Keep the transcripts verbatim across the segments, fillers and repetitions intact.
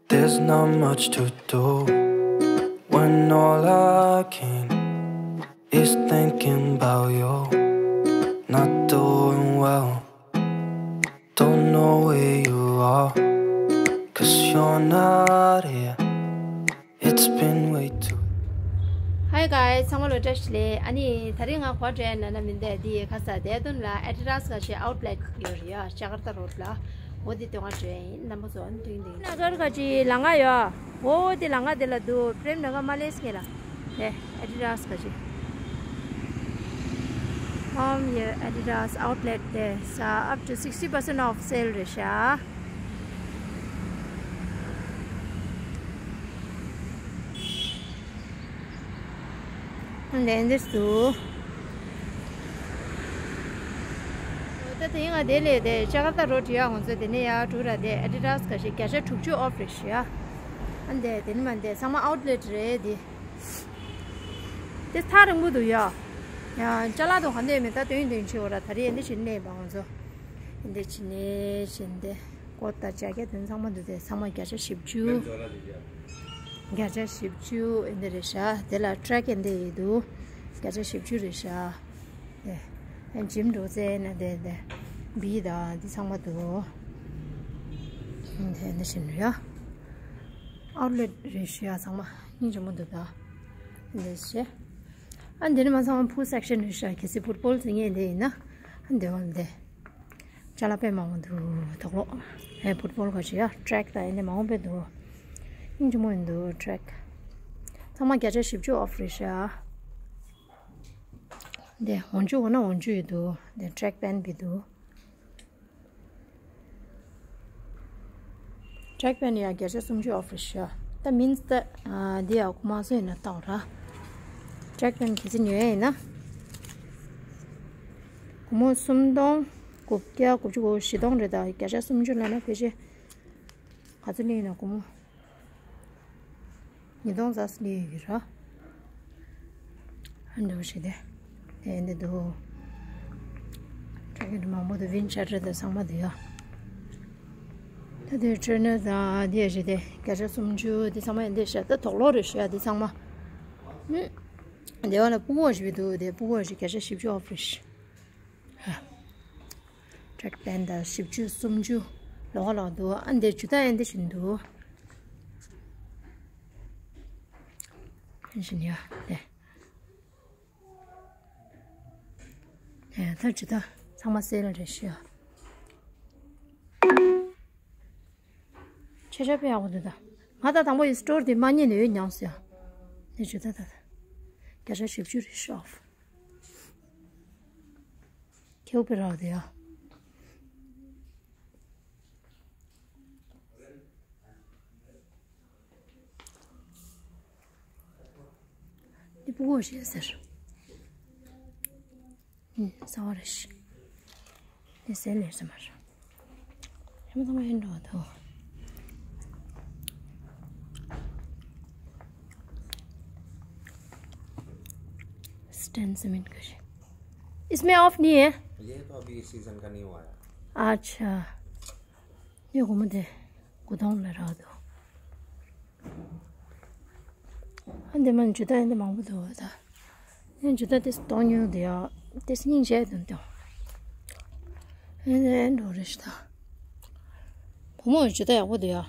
There's not much to do when all I can is thinking about you. Not doing well, don't know where you are, cause you're not here. It's been way too Hi guys, ཚང་མ་ལ་བཀྲ་ཤིས་བདེ་ལེགས། ཨ་ནི་དེ་རིང་ང་ག་པར་འགྲོ་ཡིན་ན་ན་མིན་འདི་ཁ་ས་དེ་དུན་ལ་Adidas ག་ཞེས་outlet ཡོད་རེད་ཡ། ཇ་ཀར་ཏ་རོ་ཌི་ལ། འོ་དེ་དོན་ལ་འགྲོ་ཡིན། རྣམ་པ་ཚོ་ཨ་ནི་མཐུན་མཐུན། ན་གར་ག་ཅི་ལང་ང་ཡོད། འོ་དེ་ལང་ང་དེ་ལ་འདུག Prem Nagar མ་ལེས་ངེ་ལ། དེ་Adidas ག་ཅི། Come here Adidas outlet དེ་ས་up to sixty percent off sale རེད་ཤག་ལན་འདིར་འདུག་ད་དེ་ཡིན་ང་དེ་ལས་དེ་ཇ་ཀར་ཏ་རོ་ཌི་ཡ་ང་ཚོ་དེ་ནས་ཡར་འགྲོ་ར། དེ་Adidas ག་ཞིག་བརྒྱ་ཆ་དྲུག་ཅུ་off རེད་ཤག་ཨ་འདི་དེ་ནི་མ་འདི་ཚང་མ་outlet རེད་དེ། དེ་ཐག་རིང་པོ་འདུག་ཡ། ཡ་ཅ་ལག་དང་ག་འདྲ་མེད་ད་དོན་དོན་ཆེ་བ་ར། ད་རེས་འདི་བྱེད་གནས་པ་ང་ཚོ། འདི་བྱེད་གནས་བྱེད་འདི་ཀོ་ཊ་ཇ་ཀེ་ཊི་དེ་ཚང་མ་འདུག་དེ་ཚང་མ་བརྒྱ་ཆ་བཞི་བཅུ། བརྒྱ་ཆ་བཞི་བཅུ་ཨེ་འདི་རེད་ཤག་དེ་ལ་track ཨེ་འདི་ཡི་འདུག་བརྒྱ་ཆ་བཞི་བཅུ་རེད་ཤག་དེ་ཨེ་gym འགྲོ་ཚེ་ན་དེ་དེ་བི་དང་འདི་ཚང་མ་འདུག་དེ་འདི་བཞིན་རེད་ཡ། outlet རེད་ཤག་ཚང་མ་སྙིང་རྗེ་མོ་འདུག་ད། འདི་བྱེད། ཨ་འདི་ནི་མ་ཚང་མ་foot section རེད་ཤག་གལ་སྲིད་ཕུཊ་བོལ་ཟེར་མཁན་དེ་ཡིན་ན་ཨ་འདི་བ་འདི། ཅ་ལག་དཔེ་མང་པོ་འདུག་དོག་ལོག་ཨེ་ཕུཊ་བོལ་ག་ཞིག་ཡ། track དང་ཨེ་འདི་མང་པོ་དཔེ་འདུག་སྙིང་རྗེ་མོ་ཡིན་འདུག track ཚང་མ་བརྒྱ་ཆ་བཞི་བཅུ་off རེད་ཤག་འདི་འོག་འཇུག་འོ་ན་འོག་འཇུག་ཡོད་འདུག་འདི་track pant བི་འདུག track pant ཡ་བརྒྱ་ཆ་སུམ་ཅུ་off རེད་ཤག་ད་མིན་ད་འདི་ཡ་ཁོ་མ་སོ་ཡིན་ན་ལྟ་བ་ར། track pant གལ་སྲིད་ཉོ་ཡ་ཡིན་ན། སྒོར་མོ་སུམ་སྟོང་དགུ་བརྒྱ་དགུ་བཅུ་གོ་བཞི་སྟོང་རེད། ད་བརྒྱ་ཆ་སུམ་ཅུ་ལབ་ན་ཕལ་ཆེར་ག་ཚོད་སླེབས་ཡོད་ན་སྒོར་མོ་ཉིས་སྟོང་ཙམ་སླེབས་ཡོད་ཀྱི་ར། ཨ་འདྲ་བོ་ཞིག་དེ་དེ་འདི་འདུག track pant མང་པོ་འདུག Wind Shatter དང་ཚང་མ་འདུག་ཡ། ད་དེ་trainer དང་འདི་ཡ་ཞིག་དེ་བརྒྱ་ཆ་སུམ་ཅུ་དེ་ཚང་མ་ཡ་འདི་ཤ་ད་དོག་ལོག་རེད་ཤག་ཡ་དེ་ཚང་མ། ཨུམ། དེ་བ་ལ་སྤུ་གུ་བ་ཞིག་འདུག་དེ་སྤུ་གུ་བ་ཞིག་བརྒྱ་ཆ་བཞི་བཅུ་off རེད་ཤག track pant དང་བཞི་བཅུ་སུམ་ཅུ་ལོགས་ལོགས་འདུག་ཨ་འདི་ཇུ་ཏ་ཨེ་འདི་བཞིན་འདུག་ཨེ་བཞིན་ཡ་དེ། ཨེ་ད་ཇུ་ཏ་ཚང་མ་སེལ་རེད་ཤག་ཆེ་ཆེ་དཔེ་ཡག་པོ་འདུག་ད་ང་ད་དང་པོ་ཡི་སི་ཊོར་དེ་མ་རྙེད་ནས་ཡོད་མྱངས་སོང་ཡ། དེ་ཇུ་ཏ་ད་ད་བརྒྱ་ཆ་བཞི་བཅུ་རེད་ཤག་ཁེའུ་པེ་ར་དེ་ཡ། འདི་སྤུ་གུ་ཞིག་ཟེར། ཨུམ། གསར་པ་རེད་ཤག་འདི་ཟེར་ལེ་ཟེར་མ་རེད། ཧེ་མ་ཚང་མ་ཧེ་འགྲོ་བ་དོ། stand cement का है। इसमें ऑफ नहीं है। ये तो अभी सीजन का न्यू आया। अच्छा। ये को मुझे गुदाम में रहा दो। ཨ་འདི་མ་ཇུ་ཏ་ཨ་འདི་མང་པོ་འདུག་ད། ཨ་ཇུ་ཏ་དེ་གཏོང་ཉུང་འདུག་ཡ། དེ་སྙིང་རྗེ་འདུག་འདུག་ཨ་འདི་ཨ་འགྲོ་རེ་ཞིག་ད། བུ་མོ་ཇུ་ཏ་ཡག་པོ་འདུག་ཡ།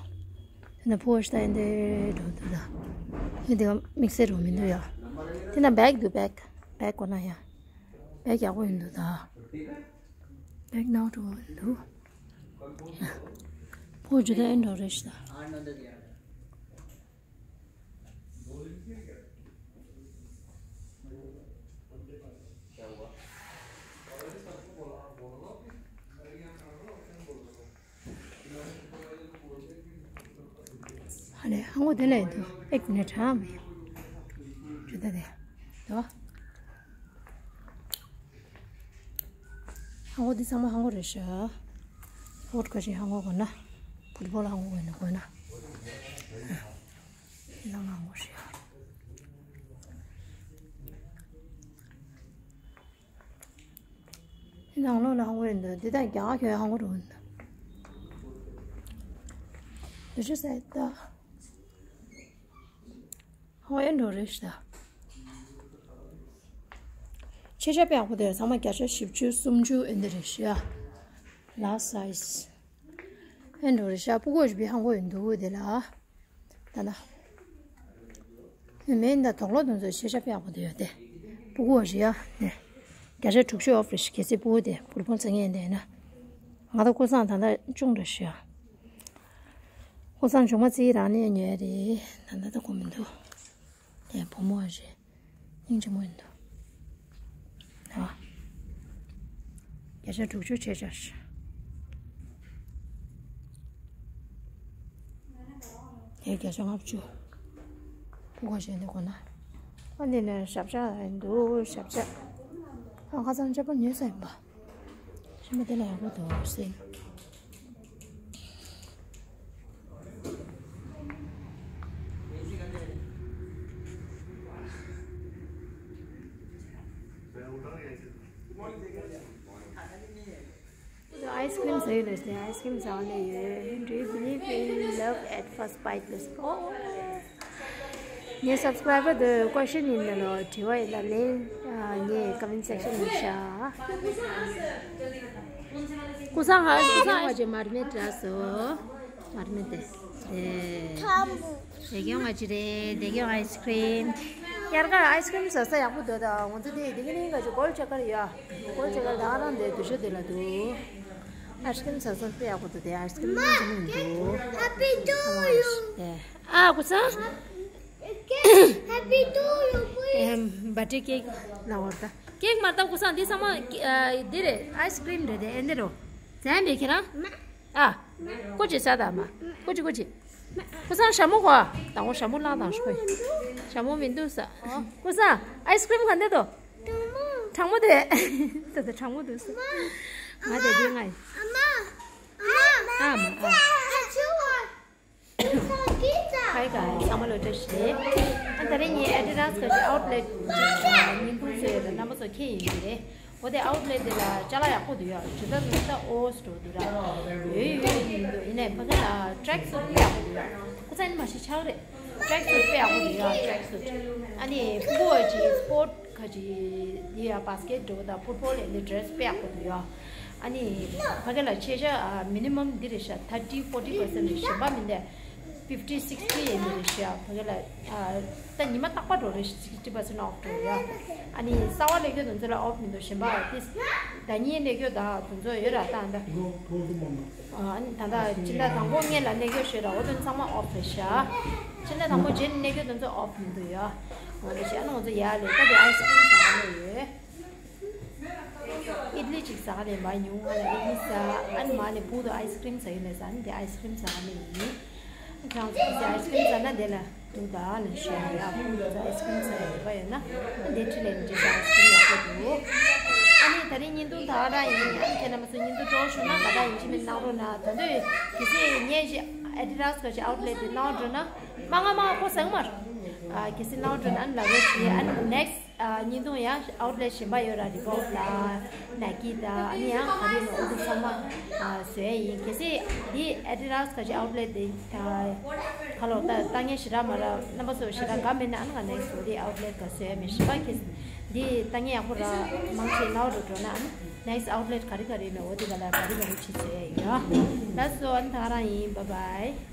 དེ་ན་ཕུ་བོ་ཞིག་ད་ཨ་འདི་འགྲོ་འདུག་ད། ཨ་འདི་དམིགས་བསལ་རུ་མི་འདུག་ཡ། དེ་ན་བེག་འདུག་བེག་བེག་གོ་ན་ཡ། བེག་ཡག་པོ་ཡིན་འདུག་ད། བེག་ནང་འགྲོ་འདུག་ཕུ་བོ་ཇུ་ཏ་ཨ་འགྲོ་རེ་ཞིག་ད། ཨ་ལས་ཧང་གོ་དེ་ལས་འདུག་ཨེག་མི་ནེ་ཊ་ཧ་མི་ཇུ་ཏ་དེ་དོ། ཧང་གོ་འདི་ཚང་མ་ཧང་གོ་རེད་ཤག་ཕོར་ཁ་ཤས་ཧང་གོ་དགོས་ན། ཕུཊ་བོལ་ཧང་གོ་དགོས་ན་དགོས་ན། འདི་ཚང་མ་ཧང་གོ་རེད་ཤག་འདི་ནང་ལོགས་ལ་ཧང་གོ་ཡོད་འདུག་འདི་དག་རྒྱ་གར་ཁྱོན་ཧང་གོ་རུ་འདུག་འདི་ཆུ་ཟ་ཡི་ད། ཧོ་ཨེ་འགྲོ་རེད་ཤག་ཆེ་ཆ་དཔེ་ཡག་པོ་དེ་ཚང་མ་བརྒྱ་ཆ་བཞི་བཅུ་སུམ་ཅུ་ཨེ་འདི་རེད་ཤག་ལ་སའི་ཛི། ཨེ་འགྲོ་རེད་ཤག་སྤུ་གུ་ཞིག་བི་ཧང་གོ་ཡིན་འདུག་དེ་ལ། ད་ལ། མེ་འདི་དོག་ལོ་དུང་ཚོ་ཤེས་བྱ་དཔེ་ཡག་པོ་འདུག་ཡོད་དེ། སྤུ་གུ་བ་ཞིག་ཡ་ནས། བརྒྱ་ཆ་དྲུག་ཅུ་ཨོཕ་རེ་ཞིག་གལ་སྲིད་སྤུ་གུ་དེ་བུ་ཕོ་ཚ་ངན་དེ་ན། ང་ད་ཀུ་སང་ད་ལྟ་ཅུང་འདྲ་ཞིག་ཡ། ཀུ་སང་ཆུང་མ་རྩིས་རང་ནས་ཉོས་རེད། ད་ལྟ་ད་གོ་མི་འདུག་དེ་བུ་མོ་བ་ཞིག་སྙིང་རྗེ་མོ་ཡིན་འདུག་ཨ། བརྒྱ་ཆ་དྲུག་ཅུ་ཆེ་ཆ་ཞིག་དེ་བརྒྱ་ཆ་ལྔ་བཅུ། ཕུ་ག་བྱས་ནས་གོ་ན། ཨ་འདི་ནས་ཞབས་ཞྭ་ཡིན་འདུག་ཞབས་ཞྭ། ཨ་ཁ་སང་ཆབ་པ་ཉོས་ས་ཡིན་པ། ཤི་མ་དེ་ལ་ཡག་པོ་འདུག་ཟེར། ཨའི་སི་ཀྲིམ་ཟ་ཡོད་ལབ་སྟེ། ཨའི་སི་ཀྲིམ་ཟ་བ་ལས་ཡོད། Do you believe in love at first bite ལབ་སོང་། ངའི་སབ་སི་ཀྲའི་བར་དུ་ཀོ་ཤན་ཡིན་ན་ལོ་དྲི་བ་ཡིན་ན་ལན་ངའི་ཀོ་མེན་སེག་ཤན་ནང་བཞག་ཀུ་སང་ཧ་ཀུ་སང་ཧ་ཅེ་མར་མེད་དྲ་སོ། མར་མེད་དེ། དེ་གྱོང་ང་ཅི་རེད། དེ་གྱོང་ཨའི་སི་ཀྲིམ། དབྱར་ཁར་ཨའི་སི་ཀྲིམ་ཟ་ས་ཡག་པོ་འདུག་ད་ང་ཚོ་དེ་དེ་གི་ནི་ག་ཅིག་གོལ་ཆ་ཀར་ཡ། གོལ་ཆ་ཀར་ད་རང་དེ་དུ་ཤོ་དེ་ལ་འདུག་ཨའི་སི་ཀྲིམ་ཟ་ས་དཔེ་ཡག་པོ་འདུག་དེ་ཨའི་སི་ཀྲིམ་སྙིང་རྗེ་མོ་འདུག Happy to you. ཨ་ཀུ་སང་། Happy to you. ཨེམ་བར་ཐི་ཌེ་ཀེག་ལ་བར་ད། ཀེག་མ་ད་ཀུ་སང་འདི་ཚང་མ་འདི་རེད། ཨའི་སི་ཀྲིམ་རེད་དེ་ཨེ་འདི་རོ། ཛན་པེ་ཁྱེད་རང་། ཨ། ཀོ་ཅི་ས་ད་མ། ཀོ་ཅི་ཀོ་ཅི། ཀུ་སང་ཞྭ་མོ་གོ། ད་ངོ་ཞྭ་མོ་ལ་དང་ཤོ། ཞྭ་མོ་མི་འདུག་ས། ཀུ་སང་ཨའི་སི་ཀྲིམ་ག་འདི་དོ། གྲང་མོ་དེ། ད་ད་གྲང་མོ་འདུག་ས། ང་དེ་དེ་ང་ཡིན། ཨ་མ། ཨ་མ། ཨ་མ། Hi guys, ཚང་མ་ལ་བཀྲ་ཤིས་བདེ་ལེགས། ཨ་ད་རེས་ངས་Adidas ག་ཅིག་ཨའུཊ་ལེཊ་ཅིག་བརྙན་ཐུང་བཟོས་ཡོད་ར། རྣམ་པ་ཚོ་མཁྱེན་ཡིན་གྱི་རེད། འོ་དེ་ཨའུཊ་ལེཊ་དེ་ལ་ཅ་ལག་ཡག་པོ་འདུག་ཡ། ཇི་ལྟར་ལུགས་ལྟ་ཨོ་སི་འགྲོ་འདུག་ར། ཡོད་ཡོད་ཡིན་འདུག་ཡིན་ནའི་ཕ་གི་ལ་ཊྲེག་སུཊ་དཔེ་ཡག་པོ་འདུག་ཡ། ཁོ་ཚ་ཡིན་མ་ཤི་ཆག་རེད། ཊྲེག་སུཊ་དཔེ་ཡག་པོ་འདུག་ཡ། ཊྲེག་སུཊ། ཨ་ནི་ཕྲུ་གུ་བ་ཅིག་སི་པོཊ་ག་ཅིག་འདི་ཡ་བྷ་སི་ཀེཊ་འགྲོ་དང་ཕུཊ་བོལ་ཡ་འདི་ཌི་རེ་སི་དཔེ་ཡག་པོ་འདུག་ཡ། ཨ་ནི་ཕ་གི་ལ་ཆེ་ཆ་མི་ནི་མམ་འདི་རེད་ཤག་ཐར་ཊི་ཕོར་ཊི་པར་སེན་ཊ་རེད། གཞན་པ་མིན་ཏེ་ཕིཕ་ཊི་སིག་སི་ཊི་ཡན་འདི་རེད་ཤག་ཕ་གི་ལ་ཨ་ད་ཉི་མ་རྟག་པར་འགྲོ་རེད། སིག་སི་ཊི་པར་སེན་ཊི་ཨོཕ་འགྲོ་ཡ། ཨ་ནི་གསར་པ་སླེབས་མཁན་དེ་ཚོ་ལ་ཨོཕ་མི་འདུག་གཞན་པ་ཏིས་ཟླ་ཉིན་སླེབས་མཁན་དང་དེ་ཚོ་ཡོད་ར། ད་ད་ཨ་ནི་ད་ད་སྤྱི་ཟླ་དང་པོ་སྔོན་ལ་སླེབས་མཁན་ཞིག་ར། འོ་དེ་ཚང་མ་ཨོཕ་རེད་ཤག་སྤྱི་ཟླ་དང་པོ་རྗེས་ནས་སླེབས་མཁན་དེ་ཚོ་ཨོཕ་མི་འདུག་ཡ། འོ་དེ་བྱས་ན་ང་ཚོ་ཡར་སླེབས། ད་དེ་ཨའི་སི་ཀྲིམ་ཟ་ག་སླེབས་ཡོད། ཨིཌ་ལི་ཅིག་ཟ་ག་ལེ་མ་ཉུང་ང་ལ་ཨིཌ་ལི་ཟ། ཨ་ནི་མ་ནི་བུ་དུ་ཨའི་སི་ཀྲིམ་ཟ་ཡོད་ལེ་ཟ་ནི་དེ་ཨའི་སི་ཀྲིམ་ཟ་ག་ལེ་ཡིན། ཁྱེད་རང་ཚོ་ཨའི་སི་ཀྲིམ་ཟ་ན་དེ་ལ་འདུག་ད་ལ་ཤོད་ཡ། བུ་དུ་ཨའི་སི་ཀྲིམ་ཟ་ཡ་དེ་པ་ཡོད་ན་ཨ་དེ་ཁྲི་ལེ་ནི་འདྲི་ཤ་ཨའི་སི་ཀྲིམ་ཡག་པོ་འདུག་ཨ་ནི་ད་རིང་བརྙན་ཐུང་ད་ག་རང་ཡིན། ཨ་ནི་ཁྱེད་རྣམ་པ་ཚོ་བརྙན་ཐུང་སྤྲོ་བོ་བྱུང་ན་ད་ག་ཡིན་གཅིག་མིན་གནང་རོགས་གནང་། ད་དུང་གལ་སྲིད་ངས་ཞིག་ཨེ་ཌི་ཌ་སི་ག་ཅིག་ཨའུཊ་ལེཊ་དེ་གནང་འགྲོ་ན་མ་ང་མ་ཁོ་ཟང་མར་གལ་སྲིད་གནང་འགྲོ་ན་ཨ་ནི་ལ་རོགས་བྱེད། ཨ་ནི་ནེག་སི་ཊི། ཨ་བརྙན་ཐུང་ཡང་ཨའུཊ་ལེཊ་གཞན་པ་ཡོད་ར། རི་བོག་དང་ནའི་ཀི་དང་། ཨ་ནི་ཡང་ག་རེ་ཡིན་ན་འོ་དེ་ཚང་མ་ཨ་བཟོ་ཡ་ཡིན། གལ་སྲིད་འདི་ཨེ་ཌི་ཌ་སི་ག་ཅིག་ཨའུཊ་ལེཊ་དེ་ད་ག་ལོག་ད་ལྟ་ངན་ཞེ་དྲག་མ་ར། རྣམ་པ་ཚོ་ཞེ་དྲག་དགའ་མེད་ན་ཨ་ནི་ང་ནེག་སི་ཊི་འོ་དེ་ཨའུཊ་ལེཊ་ག་བཟོ་ཡ་མེད། གཞན་པ་གལ་སྲིད་འདི་ལྟ་ངན་ཡག་པོ་ར་མང་ཆེ་ནའོ་རུ་འགྲོ་ན་ཨ་ནི་ནེག་སི་ཊི་ཨའུཊ་ལེཊ་ག་རེ་ག་རེ་ཡིན་ན་འོ་དེ་ག་ལ་ག་རེ་ག་རེ་བྱེད་བཟོ་ཡ་ཡིན་ཡ། ལགས་སོ། ཨ་ནི་ད་ག་རང་ཡིན། བཱའི་བཱའི།